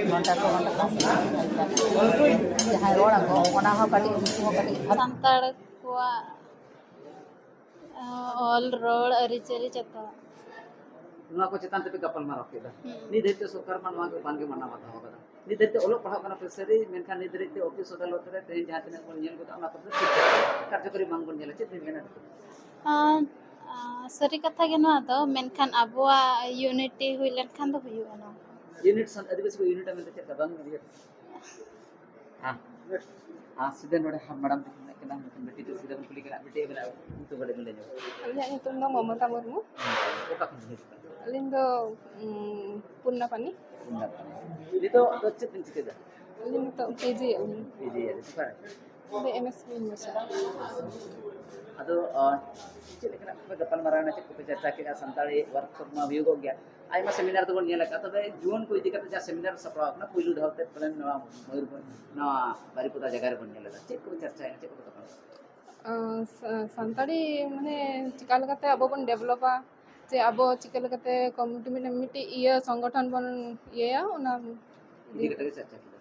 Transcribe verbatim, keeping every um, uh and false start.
ᱜᱷᱚᱱᱴᱟ ᱠᱚ ᱜᱷᱚᱱᱴᱟ ᱠᱚ ᱡᱟᱦᱟᱸᱭ ᱨᱚᱲ ᱟᱠᱚ, ᱚᱱᱟ ᱦᱚᱸ ᱠᱟᱹᱴᱤᱡ, ᱩᱱᱠᱩ ᱦᱚᱸ ᱠᱟᱹᱴᱤᱡ ᱥᱟᱱᱛᱟᱲ ᱠᱚᱣᱟᱜ ᱚᱞ, ᱨᱚᱲ, ᱟᱹᱨᱤᱪᱟᱹᱞᱤ ᱡᱚᱛᱚ᱾ ᱱᱚᱣᱟ ᱠᱚ ᱪᱮᱛᱟᱱ ᱛᱮᱯᱮ ᱜᱟᱯᱟᱞ ᱢᱟᱨᱟᱣ ᱠᱮᱫᱟ᱾ ᱦᱩᱸ᱾ ᱱᱤᱛ ᱫᱷᱟᱹᱵᱤᱡ ᱛᱮ ᱥᱚᱨᱠᱟᱨ ᱢᱟ ᱱᱚᱣᱟ ᱠᱚ ᱵᱟᱝᱜᱮ ᱢᱟᱱᱟᱣ ᱵᱟᱛᱟᱣ ᱠᱟᱫᱟ᱾ ᱱᱤᱛ ᱫᱷᱟᱹᱵᱤᱡ ᱛᱮ ᱚᱞᱚᱜ ᱯᱟᱲᱦᱟᱜ ᱠᱟᱱᱟ ᱯᱮ ᱥᱟᱹᱨᱤ, ᱢᱮᱱᱠᱷᱟᱱ ᱱᱤᱛ ᱫᱷᱟᱹᱵᱤᱡ ᱛᱮ ᱚᱯᱷᱤᱥ ᱟᱫᱟᱞᱚᱛ ᱨᱮ ᱛᱮᱦᱮᱧ ᱡᱟᱦᱟᱸ ᱛᱤᱱᱟᱹᱜ ᱵᱚᱱ ᱧᱮᱞ ᱜᱚᱫᱟ, ᱚᱱᱟ ᱠᱚᱫᱚ ᱴᱷᱤᱠ ᱴᱷᱟᱠ ᱠᱟᱨᱡᱚᱠᱟᱨᱤ ᱵᱟᱝ ᱵᱚᱱ ᱧᱮᱞᱟ᱾ ᱪᱮᱫ ᱵᱤᱱ ᱢᱮᱱᱟ? ᱟᱨ, ᱟᱨ, ᱥᱟᱹᱨᱤ ᱠᱟᱛᱷᱟ ᱜᱮ ᱱᱚᱣᱟ ᱫᱚ, ᱢᱮᱱᱠᱷᱟᱱ ᱟᱵᱚᱣᱟᱜ ᱤᱭᱩᱱᱤᱴᱤ ᱦᱩᱭ ᱞᱮᱱᱠᱷᱟᱱ ᱫᱚ ᱦᱩᱭᱩᱜᱼᱟ ᱱᱚᱣᱟ ᱠᱚ᱾ ᱤᱭᱩᱱᱤᱴ ᱥᱟᱱ-, ᱟᱹᱫᱤᱵᱟᱹᱥᱤ ᱠᱚ ᱤᱭᱩᱱᱤᱴ ᱢᱮᱱᱛᱮ ᱪᱮᱫ ᱞᱮᱠᱟ ᱵᱟᱝ ᱩᱭᱦᱟᱹᱨ? ᱦᱮᱸ᱾ ᱟᱨ ᱥᱤᱫᱷᱟᱹ ᱱᱚᱰᱮ ᱦᱟᱸᱜ ᱢᱟᱲᱟᱝ ᱛᱮ ᱢᱮᱱᱟᱜ ᱠᱤᱱᱟ, ᱢᱤᱫᱴᱮᱱ ᱵᱤᱴᱤ ᱛᱮ ᱥᱤᱫᱷᱟᱹ ᱵᱚᱱ ᱠᱩᱞᱤ ᱠᱤᱱᱟ᱾ ᱵᱤᱴᱤ, ᱟᱵᱤᱱᱟᱜ ᱧᱩᱛᱩᱢ ᱠᱟᱹᱴᱤᱡ ᱵᱤᱱ ᱞᱟᱹᱭ ᱧᱚᱜᱟ? ᱟᱹᱞᱤᱧᱟᱜ ᱧᱩᱛᱩᱢ ᱫᱚ ᱢᱚᱢᱚᱛᱟ ᱢᱩᱨᱢᱩ᱾ ᱦᱮᱸ, ᱚᱠᱟ ᱠᱷᱚᱱ ᱵᱤᱱ ᱦᱤᱡᱩᱜ ᱠᱟᱱᱟ? ᱟᱹᱞᱤᱧ ᱫᱚ, ᱩᱸ, ᱯᱩᱨᱱᱟᱯᱟᱱᱤ᱾ ᱯᱩᱨᱱᱟᱯᱟᱱᱤ᱾ ᱱᱤᱛᱚᱜ ᱫᱚ ᱪᱮᱫ ᱵᱤᱱ ᱪᱤᱠᱟᱹᱭᱮᱫᱟ? ᱟᱹᱞᱤᱧ ᱱᱤᱛᱚᱜ ᱯᱤᱡᱤ ᱮᱫ ᱟᱹᱞᱤᱧ᱾ ᱯᱤᱡᱤ ᱮᱫ, ᱚᱠᱟᱨᱮ? ᱱᱚᱰᱮ ᱮᱢ ᱮᱥ ᱤᱭᱩᱱᱤᱵᱷᱟᱨᱥᱤᱴᱤ᱾ ᱟᱫᱚ, ᱟᱸ, ᱪᱮᱫ ᱞᱮᱠᱟᱱᱟᱜ ᱠᱚᱯᱮ ᱜᱟᱯᱟᱞ ᱢᱟᱨᱟᱣ ᱮᱱᱟ, ᱪᱮᱫ ᱠᱚᱯᱮ ᱪᱟᱨᱪᱟ ᱠᱮᱫᱟ? ᱥᱟᱱᱛᱟᱲᱤ ᱣᱟᱨᱠᱥᱚᱯ ᱢᱟ ᱦᱩᱭᱩᱜᱚᱜ ᱜᱮᱭᱟ, ᱟᱭᱢᱟ ᱥᱮᱢᱤᱱᱟᱨ ᱫᱚᱵᱚᱱ ᱧᱮᱞ ᱟᱠᱟᱫ, ᱛᱚᱵᱮ ᱡᱩᱣᱟᱹᱱ ᱠᱚ ᱤᱫᱤ ᱠᱟᱛᱮ ᱡᱟᱦᱟᱸ ᱥᱮᱢᱤᱱᱟᱨ ᱥᱟᱯᱲᱟᱣ ᱟᱠᱟᱱᱟ, ᱯᱩᱭᱞᱩ ᱫᱷᱟᱣ ᱛᱮ ᱯᱟᱞᱮᱱ ᱱᱚᱣᱟ ᱢᱚᱭᱩᱨᱵᱷᱚᱸᱡᱽ, ᱱᱚᱣᱟ ᱵᱟᱨᱤᱯᱚᱫᱟ ᱡᱟᱭᱜᱟ ᱨᱮᱵᱚᱱ ᱧᱮᱞ ᱮᱫᱟ, ᱪᱮᱫ ᱠᱚᱯᱮ ᱪᱟᱨᱪᱟᱭᱮᱱᱟ, ᱪᱮᱫ ᱠᱚᱯᱮ ᱜᱟᱯᱟᱞ ᱢᱟᱨᱟᱣ? ᱟᱸ, ᱥᱟ-, ᱥᱟᱱᱛᱟᱲᱤ ᱢᱟᱱᱮ ᱪᱤᱠᱟ ᱞᱮᱠᱟᱛᱮ ᱟᱵᱚ ᱵᱚᱱ ᱰᱮᱵᱷᱞᱚᱯᱟ, ᱡᱮ ᱟᱵᱚ ᱪᱤᱠᱟᱹ ᱞᱮᱠᱟᱛᱮ ᱠᱚᱢ-, ᱢᱤᱫᱴᱤᱡ ᱤᱭᱟᱹ ᱥᱚᱝᱜᱚᱴᱷᱚᱱ ᱵᱚᱱ ᱤᱭᱟᱹᱭᱟ, ᱚᱱᱟ ᱤᱫᱤ ᱠᱟᱛᱮ ᱜᱮ ᱪᱟᱨᱪᱟ ᱠᱮᱫᱟ᱾